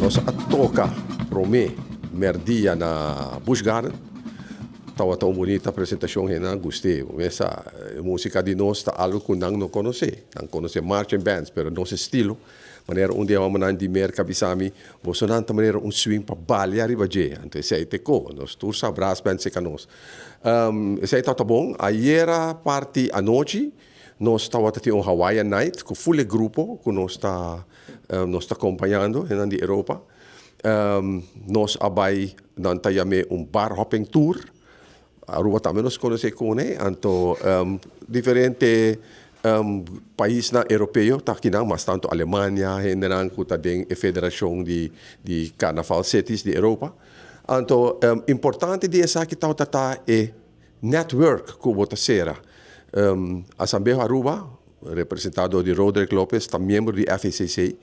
Nos a toca prome merdia na Busch Garden. Tawata un bunita presentacion, hendenan a gust'e. Mesa musica di nos ta algo cu nan no conoce. Nan conoce marching bands, pero nos estilo. Manera un di e homennan di Merca bisa mi, "Bosonan ta manera un swing pa balia riba dje." Anto esey te co. Nos tur sa brass band seca nos. Esey tawata bon. Ayera parti anochi, nos tawata tin un Hawaiian Night cu full e grupo cu nos ta acompañando, hendenan di Europa. Nos a bay, nan ta yam'e un bar hopping tour. Aruba tambe nos conoce cune, anto diferente paisnan europeo ta akinan, mas tanto Alemania, hendenan cu ta den e federacion di Carnaval Cities di Europa. Anto importante di esaki tawata ta e network cu bo ta cera. Asambeho Aruba, representado di Roderick Lopez, ta miembro di FACC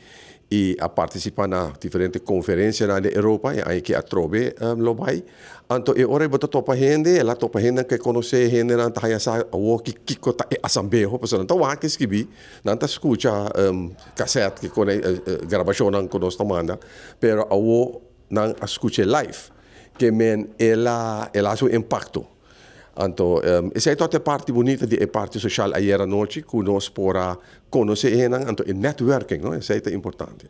y a participa na diferente conferencianan di Europa y aki atrobe lo bay. Anto e ora bo ta topa hende, el a topa hende cu conoce, hendenan ta haya sa awo kico ta e asambeho, pasobra nan ta wak escribi, nan ta scucha cassette cu grabacionnan cu nos ta manda, pero awo nan a scucha live, kiermen el a haci un impacto. Anto, esey ta e parti bunita di e parti social ayera nochi, cu nos por a conoce hendenan, anto e networking, no? Esey ta importante.